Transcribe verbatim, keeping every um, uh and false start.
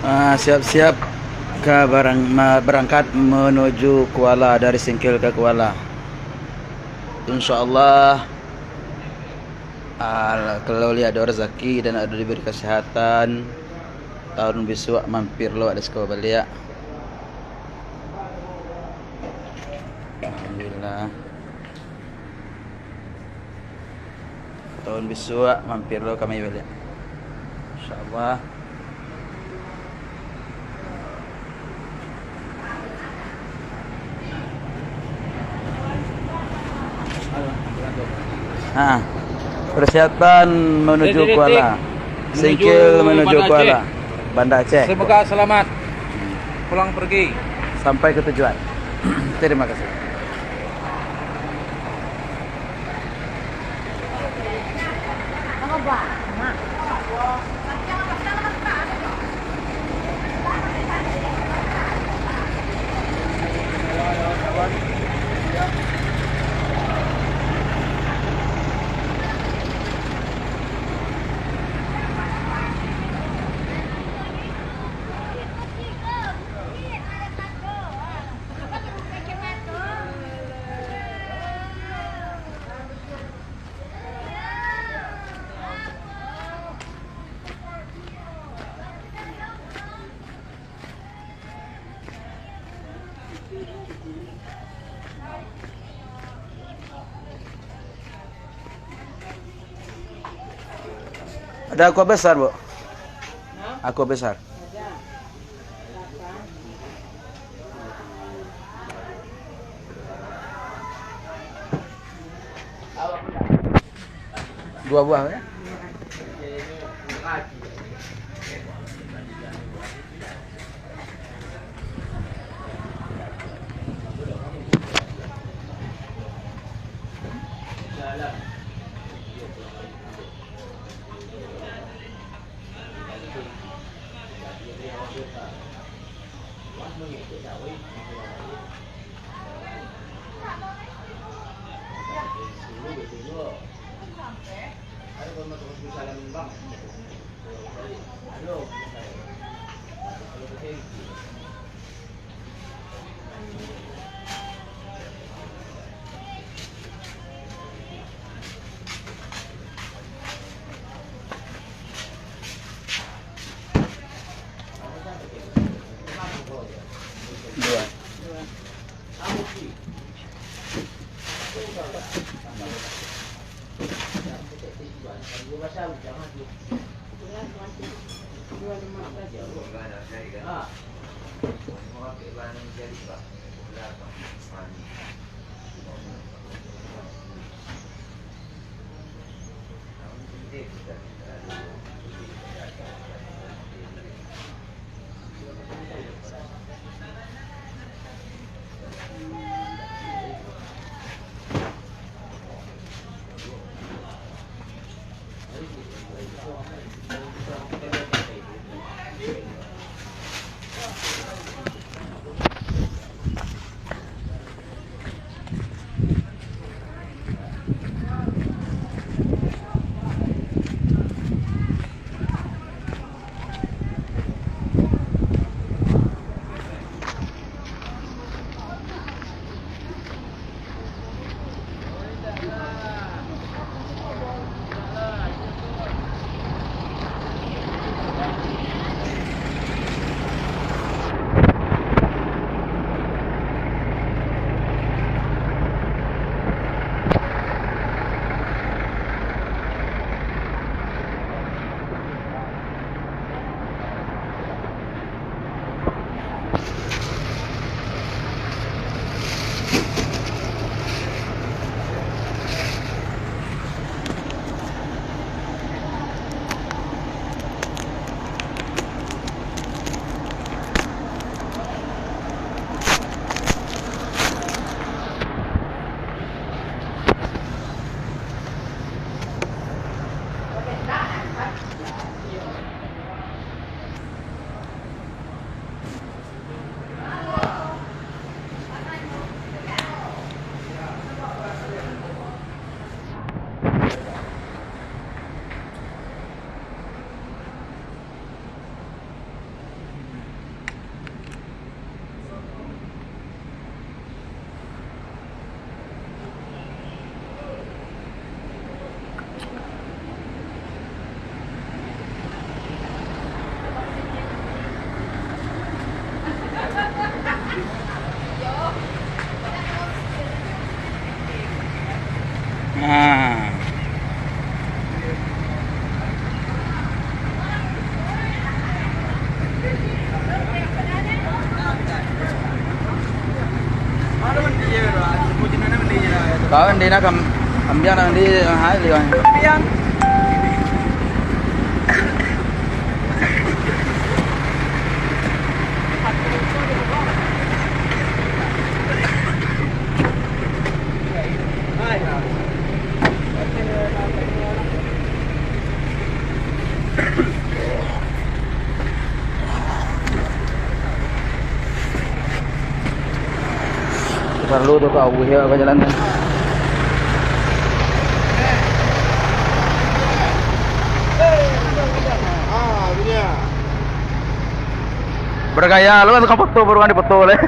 Ah, siap-siap ka barang-, ma-, barangkat manuju Kuala, dari Singkil ka Kuala. Insya Allah, ah, kalau liak ado rezeki dan ado diberi kesehatan, tahun bisuak mampir lo di siko baliak. Alhamdulillah. Tahun bisuak mampir lo kami baliak. Insya Allah. Ha, persiapan menuju Kuala. Singkil menuju Kuala, Banda Aceh. Semoga selamat pulang pergi. Sampai ke tujuan. Terima kasih. Ada aqua besar, Bu? Aqua besar. Dua buah, ya? Dua. Awan di nak am-, ambiang nang di, ah, hai, liwan. Ambiang. Parlu tu ka awih ya ka jalan tu. Bergaya lu kan, tukang foto, baru kan dipoto leh.